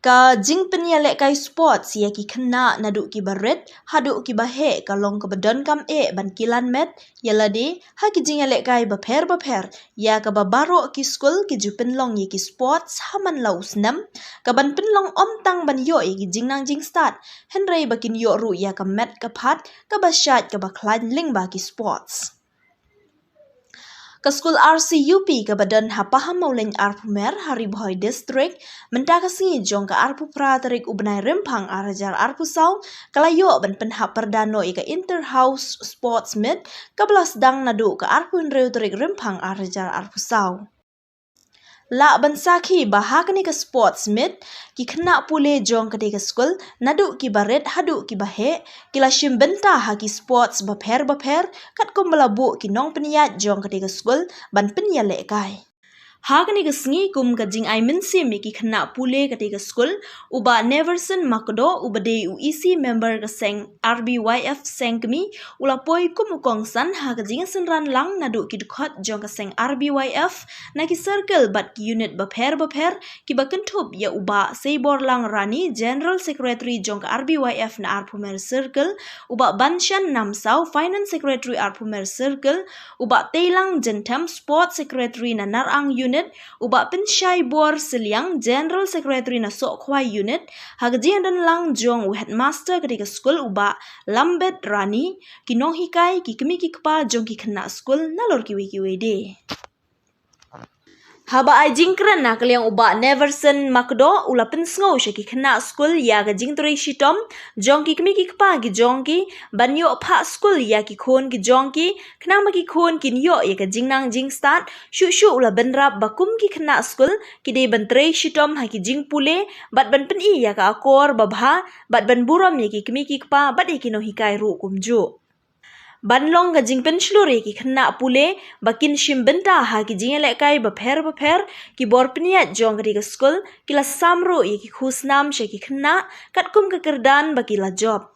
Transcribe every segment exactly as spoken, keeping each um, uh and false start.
Ka jingpynïalehkai sports ïa ki khynnah naduh kiba rit haduh kiba heh ka long kaba donkam eh ban kilan met ïa lade ha ki jingïalehkai bapher bapher, ïa kaba baroh ki skul ki ju pynlong ïa ki sports ha man la u snem, kaban pynlong ym tang ban ïoh ïa ki jingnang jingstad, hynrei ba kin ïoh ruh ïa ka met ka phad kaba shait kaba khlaiñ lyngba ki sports. Ka skul R C U P kaba don ha Pahammawlein Arphumer ha Ri Bhoi District, mynta ka sngi jong ka arphew phra tarik u bnai Rymphang ar hajar arphew saw, ka la ïoh ban pynhap pyrda noh ïa ka Inter House Sports Meet kaba la sdang naduh ka arphew hynriew tarik Rymphang ar hajar arphew saw. Lah ban sakhi ba ha kane ka sports meet, ki khynnah pule jong kane ka skul, naduh kiba rit haduh kiba heh, ki la shim bynta ha ki sports bapher bapher, katkum ba la buh ki nongpynïaid jong kane ka skul ban pynïalehkai. Ha kane ka sngi, kum ka jingai mynsiem ïa ki khynnah pule kane ka skul, u Bah Neverson Makdoh, uba dei u E C member ka seng R B Y F Sengkmie, u la poi kum u kongsan ha ka jingsynran lang naduh ki dkhot jong ka seng R B Y F, na ki circle bad ki unit bapher bapher, kiba kynthup ïa u Bah Seiborlang Rani, General Secretary jong ka R B Y F na Arphumer Circle, u Bah Banshan Namsaw, Finance Secretary Arphumer Circle, u Bah Teilang Jenthem, Sports Secretary na Narang Unit, u Bah Pynshaibor Sylliang, General Secretary na Sohkhwai Unit, ha ka jingdon lang jong u headmaster kane ka skul u Bah Lambet Rani, ki nonghikai, ki kmie ki kpa jong ki khynnah skul nalor kiwei kiwei de. Haba ai jingkren na ka liang u Bah Neverson Makdoh u la pynsngew sha ki khynnah skul ïa ka jingtrei shitom jong ki kmie ki kpa ki jong ki ban ïoh phah skul ïa ki khun ki jong ki, khnang ba ki khun kin ïoh ïa ka jingnang jingstad, shuh shuh u la bynrap ba kum ki khynnah skul ki dei ban trei shitom ha ki jingpule bad ban pyni ïa ka akor babha bad ban burom ïa ki kmie ki kpa bad ïa ki nonghikai ruh kumjuh. Ban long ka jingpynshlur ïa ki khynnah pule ba kin shim bynta ha ki jingïalehkai bapher bapher, ki bor pynïaid jong kane ka skul ki la sam ruh ïa ki khusnam sha ki khynnah katkum ka kyrdan ba ki la jop.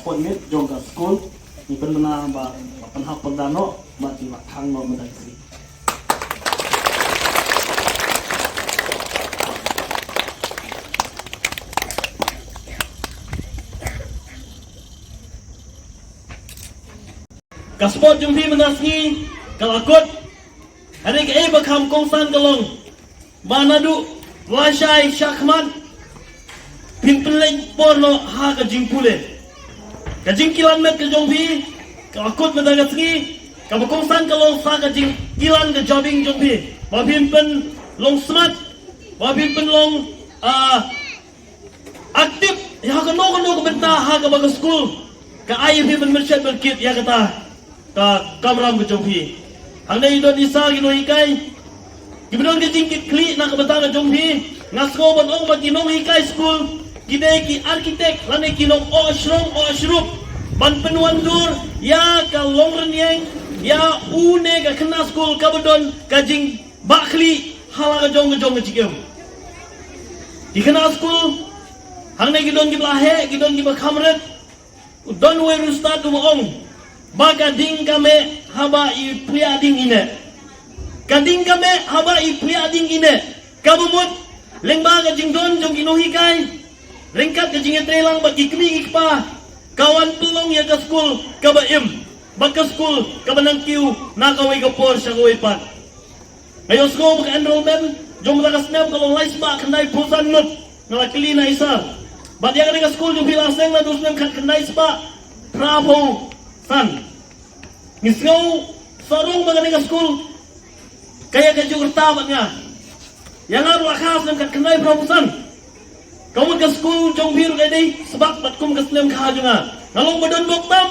Pynmih jong ka skul, ngi pynbna ba, ba pynhap pyrda noh, ba ki la khang noh mynta ka sngi. Ka sport jong phi mynta ka sngi, ka la kut, hynrei kaei ba kham kongsan ka long. Ba naduh lashai shakhmat phin pynleit por noh ha ka jingpule. Ka jingkilan met ka jong phi, ka la kut mynta ka sngi, kaba kongsan ka long sa ka jingkilan ka jabieng jong phi. Ba phin pynlong smart, ba phin pynlong, ah, active, ïa kano kano ka bynta ha kaba ka skul ka ai ïa phi ban mynshet ban kit ïa kata ka kamram ka jong phi. Hangne i don i sa ki nonghikai kiba don ka jingkitkhlieh na ka bynta ka jong phi. Nga sngew ban ong ba ki nonghikai skul ki dei ki architect lane ki nong oh shrong oh shrup ban pynwandur ïa ka longrynïeng ïa une ka khynnah skul kaba don ka jing Bah khlieh ha la ka jong ka jong ka jingim. Ki khynnah skul hangne ki don kiba la heh, ki don kiba kham rit. U don uwei u stad uba ong ba ka ding ka meh haba i pliah ding i neh. Ka ding ka meh haba i pliah ding i neh. Kaba mut lyngba ka jingdon jong ki nonghikai ryngkat ka jingïatreilang bad ki kmie ki kpa, ka wan pynlong ïa ka skul kaba im bad ka skul kaba nang kiew na kawei ka por sha kawei pat. Nga ïohsngew ba ka enrollment jong mynta ka snem ka long lai spah khyndai phew san ngut. Nga la kylli na i sir, bad ïa kane ka skul jong phi la seng naduh u snem khatkhyndai spah phra phew san. Ngi sngew sarong ba kane ka skul ka ïa ka juk rta bad nga. Ïa nga ruh la kha snem khatkhyndai phra phew san. Ka mut ka skul jong phi ruh ka dei sbak bad kum ka snem kha jong nga. Nga long ba don bok tam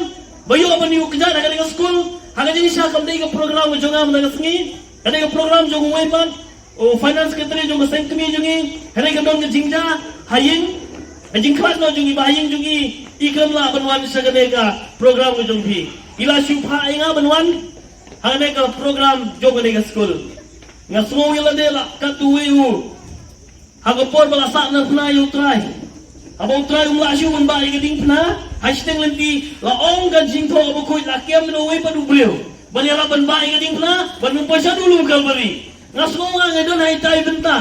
ba ïoh ban ïuh kjat ha kane ka skul. Ha ka jingshisha kam dei ka program ka jong nga mynta ka sngi, ka dei ka program jong uwei pat u finance secretary jong ka seng kmie jong ngi. Hynrei ka don ka jingjia ha ïing, ka jingkhlad noh jong ngi ba ha ïing jong ngi i khlem lah ban wan sha kane ka program ka jong phi. I la shu phah ïa nga ban wan ha kane ka program jong kane ka skul. Nga sngew ïa lade la katto uwei u ha ka por ba la sah narphna ïa U Trai. Haba U Trai um lah shuh ban bah ïa ka diengphna, ha shiteng lynti la ong ka jingthoh bakhuid la kem ïa uwei pat u briew ban ïarap ban bah ïa ka diengphna ban ym poi sha dulum Kalbari. Nga sngew nga nga don ha ita i bynta.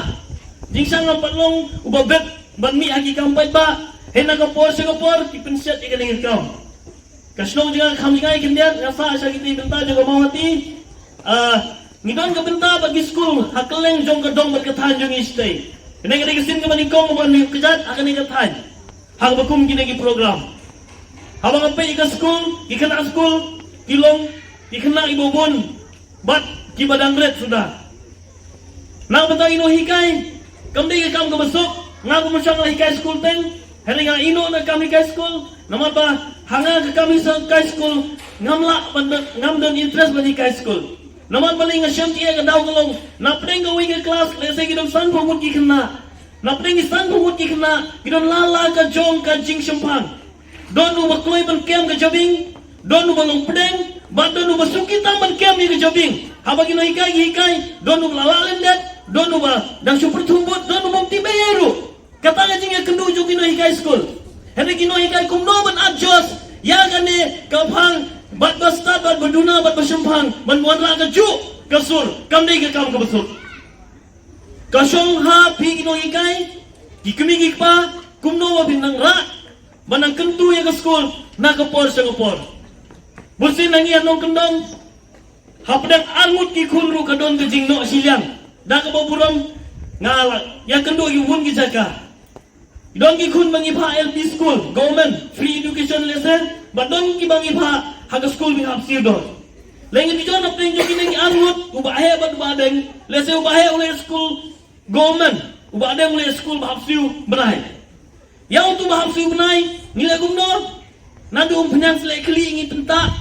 Jingshisha ngam pat long uba bit ban mih ha ki kam paidbah. Hynrei na ka por sha ka por ki pynshet ïa kane ka kam. Ka shnong jong nga ka kham jngai khyndiat, nga sah sha kita i bynta jong ka Mawhati. Ah, ngi don ka bynta bad ki skul ha kylleng jong ka dong bad ka thaiñ jong ngi shatei. Kane ka dei ka sien kaba nyngkong kaba ngi kjat ha kane ka thaiñ ha kaba kum kine ki program. Haba nga peit ïa ka skul, ki khynnah skul ki long ki khynnah kiba bun bad kiba dang rit suda. Na ka bynta ki nonghikai kam dei ka kam kaba suk. Nga kum u shang la hikai skul teng, hynrei nga ïehnoh na ka kam hikai skul. Namar ba ha nga ka kam hikai skul ngam lah ban don, ngam don interest ban hikai skul. Namar balei nga shem jingeh? Ka daw ka long na pdeng kawei ka klas lehse ki don san phew ngut ki khynnah. Na pdeng ki san phew ngut ki khynnah ki don la la ka jong ka jingshemphang. Don uba kloi ban kem ka jabieng, don uba long pdeng, bad don uba suki tam ban kem ïa ka jabieng. Haba ki nonghikai ki hikai, don uba la lah lyndet, don uba dang shu pyrthuh bud, don uba ym tip ei ei ruh. Kata ka jingïakynduh jong ki nonghikai skul. Hynrei ki nonghikai kumno ban adjust ïa kane ka phang bad ba stad bad ba duna bad ba shemphang ban wanrah kajuh ka sur, kam dei ka kam kaba suk. Ka shong ha phi ki nonghikai, ki kmie ki kpa, kumno ba phin nang rah ban nang kyntu ïa ka skul na ka por sha ka por. Bunsien na ngi ha nongkyndong, hapdeng arngut ki khun ruh ka don ka jingnoh shiliang. Da kaba burom nga la ïakynduh ïa bun ki jaka. Don ki khun ba ngi phah L P school government, free education lehse, bad don kiba ngi phah ha ka skul ba ngi hap siew dor. Lehse ngi jur hapdeng jong kine ki arngut, uba heh bad uba deng, lehse uba heh u leh skul government, uba deng u leh skul ba hap siew bnai. Ïa utu ba hap siew bnai ngi leh kumno? Naduh um pynïaid leh khlieh ngi pyntah,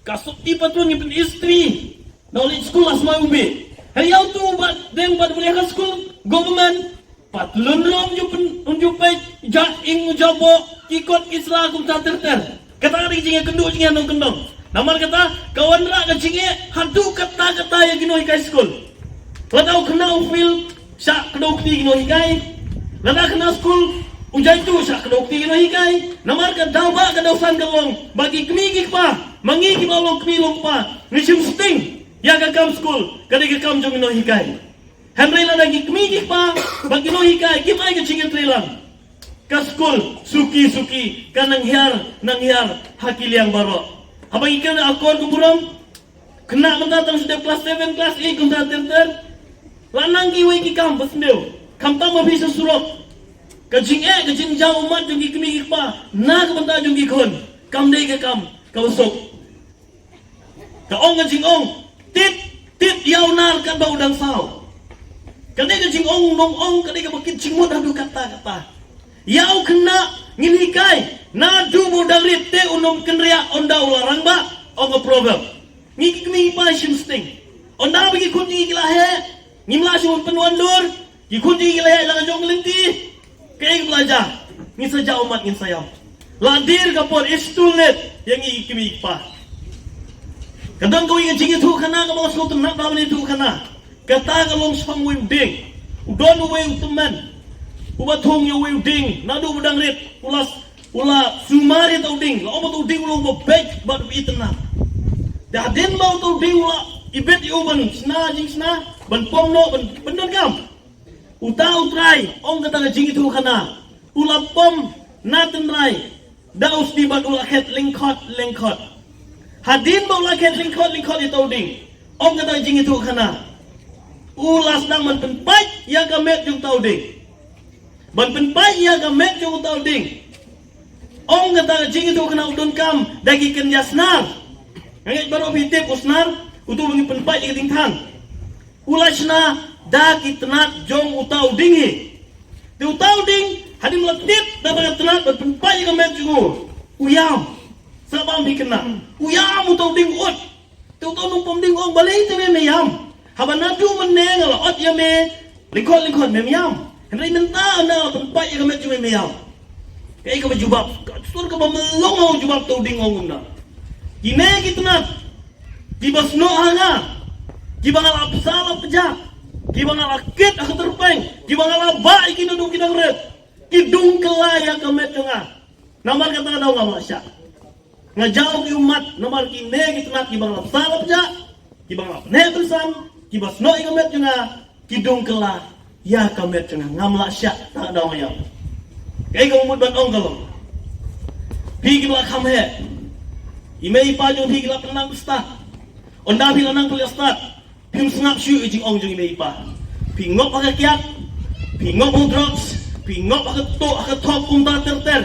ka sopti patlun ngi pynistri. Na u leit skul la smai u bih. Hynrei ïa utu uba deng bad uba leh ha skul government, patlun ruh um ju pyn, um ju peit, ja ing ja boh, ki kot ki sla kumta ter ter. Kata ka dei ka jingïakynduh jong ngi ha nongkyndong. Namar kata ka wanrah ka jingeh haduh katta katta ïa ki nonghikai skul. Lada u khynnah u fail, shah kdew kti ki nonghikai. Lada khynnah skul U jaitu sha kano kti ki nonghikai. Namar ka daw ba ka daw san ka long ba ki kmie ki kpa, ma ngi kiba long kmie long kpa, ngi shim sting ïa ka kam skul, ka dei ka kam jong ki nonghikai. Hynrei lada ki kmie ki kpa bad ki nonghikai kim ai ka jingïatreilang, ka skul suki suki ka nang hiar nang hiar ha ki liang baroh. Haba ngi kren akor ka burom, khynnah mynta tang shu dep klas seven, klas eight kumta ter ter. La nang kiwei ki kam ba sniew, khamtam ba phi sha surok. Ka jingeh, ka jingjaw ummat jong ki kmie ki kpa na ka bynta jong ki khun kam dei ka kam kaba suk. Ka ong ka jingong, tit tit ïa u nar katba u dang saw. Ka dei ka jingong nongong, ka dei kaba kit jingmut haduh katta katta. Ïa u khynnah ngin hikai, naduh ba u dang rit te un ym kynriah ynda u la rangbah, ong ka proverb. Ngi ki kmie ki kpa shim sting. Ynda ba ki khun jong ngi ki la heh, ngim lah shuh ban pynwandur. Ki khun jong ngi ki la heh la ka jong ka lynti. Kaei kaba la jia? Ngin sa jah ummat, ngin sa ïam. La dier ka por, it's too late ïa ngi ki kmie ki kpa. Ka don kawei ka jingïathuhkhana kaba nga sngewtynnat ba ban ïathuhkhana. Kata ka long shaphang uwei u dieng. U don uwei u tymmen uba thung ïa uwei u dieng naduh ba u dang rit. U la, u la sumar ïa uta u dieng, la ong ba uta u dieng u long uba beit bad uba itynnad. Te hadien ba uta u dieng u la ibit ïa u ban shna jingshna, ban pom noh, ban pyndonkam, uta u trai, ong kata ka jingïathuhkhana, u la pom na tynrai da u snieh bad u la khet lyngkhot lyngkhot. Hadien ba u la khet lyngkhot lyngkhot ïa uta u dieng, ong kata ka jingïathuhkhana, u la sdang ban pynpait ïa ka met jong uta u dieng. Ban pynpait ïa ka met jong uta u dieng, ong kata ka jingïathuhkhana, u donkam da ki kynja snar. Nga ngeit baroh phi tip u snar, utu ba ngi pynpait ïa ka diengthang. U la shna da ki tnat jong uta u dieng hi. Te uta u dieng, hadien ba la tip da ka tnat ban pynpait ïa ka met jong u, u ïam. Sa bam phi kynmaw, u ïam uta u dieng, u ot. Te uta u nongpom dieng u ong, balei te me me ïam? Haba naduh mynne nga la ot ïa me lyngkhot lyngkhot, mem ïam. Hynrei mynta ynda nga la pynpait ïa ka met jong me, me ïam. Kaei kaba jubab? Ka sur kaba mlong ha u jubab uta u dieng, u ong kumne: Kine ki tnat kiba snoh ha nga, kiba nga la bsa la pjah, kiba nga la kit ha ka tyrpeng, kiba nga la bah ïa ki naduh ki dang rit, ki dung kylla ïa ka met jong nga. Namar kata ka daw ngam lah shah. Nga jaw ki ummat namar kine ki tnat kiba nga la bsa la pjah, kiba nga la pynheh pynsan, kiba snoh ïa ka met jong nga, ki dung kylla ïa ka met jong nga. Ngam lah shah, ta ka daw nga ïam. Kaei kaba mut ban ong ka long, phi kiba la kham heh, i mei i pa jong phi ki la pynlang pynstad. Ynda phi la nang pynlang stad, phim sngap shuh ïa ka jingong jong i mei i pa. Phi ngop ha ka kiad, phi ngop ha u drugs, phi ngop ha ka tuh, ha ka thop kumta ter ter.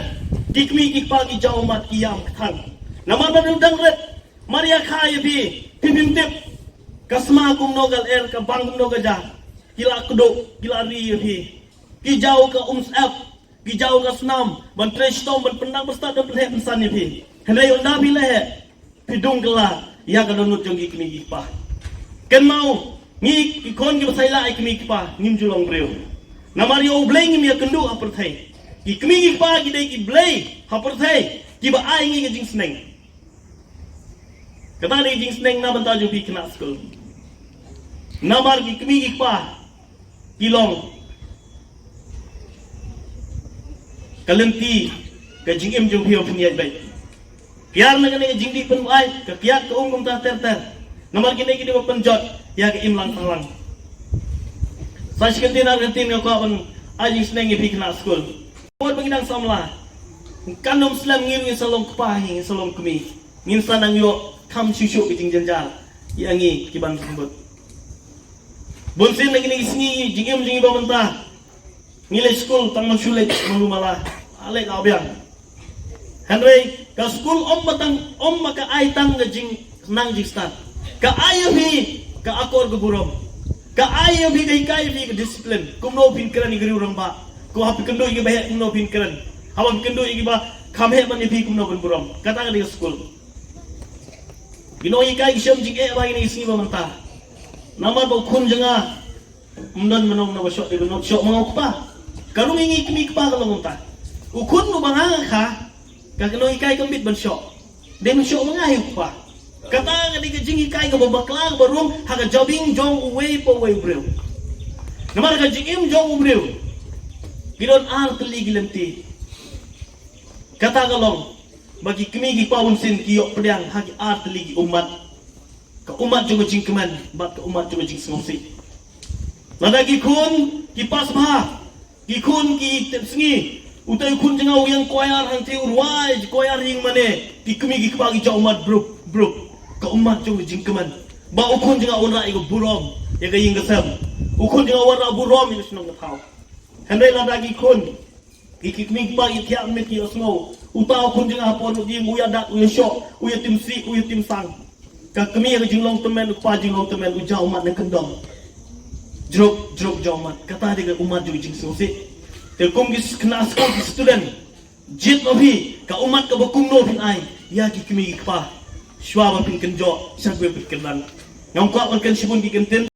Ki kmie ki kpa ki jaw ummat, ki ïam kthang. Namar ba u dang rit, mar ïa kha ïa phi, phi phim tip. Ka sma kumno ka lyer, ka bang kumno ka ja. Ki la kduh, ki la ri ïa phi. Ki jaw ka umsyep, ki jaw ka snam ban trei shitom, ban pyndap pyrshah, ban pynheh pynsan ïa phi. Hynrei ynda phi la heh, phi dung kylla ïa ka dohnud jong ki kmie ki kpa. Kynmaw, ngi ki khun kiba sa ïaleh ïa ki kmie ki kpa ngim ju long briew. Namar ïa U Blei ngim ïakynduh ha pyrthei. Ki kmie ki kpa ki dei ki blei ha pyrthei kiba ai ngi ka jingsneng. Kata dei ka jingsneng na bynta jong phi khynnah skul. Namar ki kmie ki kpa ki long ka lynti ka jingim jong phi ba phin ïaid beit. Kiar na kane ka jingdih pynbeit, ka kiad ka um kumta ter ter. Namar kine ki dei ba pynjot ïa ka imlang sahlang. Sa shi kyntien ar kyntien nga kwah ban ai jingsneng ïa phi khynnah skul. Bad ba ngi dang samla, kan ym slem ngi ruh ngin sa long kpa hi, ngin sa long kmie. Ngin sa nang ïoh kham shuh shuh ka jingjynjar ïa ngi ki ban sngewbha. Bun sien na kine ki sngi jingim jong ngi ba mynta, ngi leit skul tang ban shu leit malu mala, ah, leit ah biang. Hynrei ka skul ym ba tang, ym ba ka ai tang ka jingnang jingstad. Ka ai ïa phi ka akor ka burom. Ka ai ïa phi, ka hikai ïa phi ka discipline. Kumno phin kren ïa ka riew rangbah. Ko haba phi kynduh ïa kiba heh kumno phin kren. Haba phi kynduh ïa kiba kham heh ban ïa phi kumno ban burom. Kata ka dei ka skul. Ki nonghikai ki shem jingeh bha ïa kine ki sngi ba mynta. Namar ba u khun jong nga ym don mano mano ba shoh, dei ban shoh ma nga u kpa. Ka rung ïa ngi kmie kpa ka long kumta. U khun uba nga nga kha, ka nonghikai kam bit ban shoh. Dei ban shoh ma nga hi u kpa. Kata ka dei ka jinghikai kaba bakla kaba rung ha ka jabieng jong uwei pa uwei u briew. Namar ka jingim jong u briew, Ki don ar tylli ki lynti. Kata ka long ba ki kmie ki kpa bun sien ki ïoh pdiang ha ki ar tylli ki ummat. Ka ummat jong ka jingkmen bad ka ummat jong ka jingsngewsih. Lada ki khun ki pass bha, ki khun ki tip sngi, utai u khun jong nga u ïeng choir hangtei, u rwai choir ïing mane, ki kmie ki kpa ki jaw ummat bruk bruk. Ka ummat jong ka jingkmen. Ba u khun jong nga un rah ïa ka burom ïa ka ïing ka sem. U khun jong nga un rah burom ïa ka shnong ka thaw. Hynrei lada ki khun, ki, ki kmie ki kpa ki thiah miet ki ïohsngew, uta u khun jong nga ha por u ïing u ïadat, u ïashoh, u ïatimsih, u ïatimsang. Ka kmie ka jinglong tymmen, u kpa jinglong tymmen, u jaw ummat na kyndong. Jruk jruk jaw ummat. Kata dei ka ummat jong ka jingsngewsih. Te kum ki khynnah skul, ki student, jied ma phi ka ummat kaba kumno phin ai ïa ki kmie ki kpa shuwa ba phin kynjoh sha kiwei pat ki kyrdan. Ngam kwah ban kren shibun ki kyntien.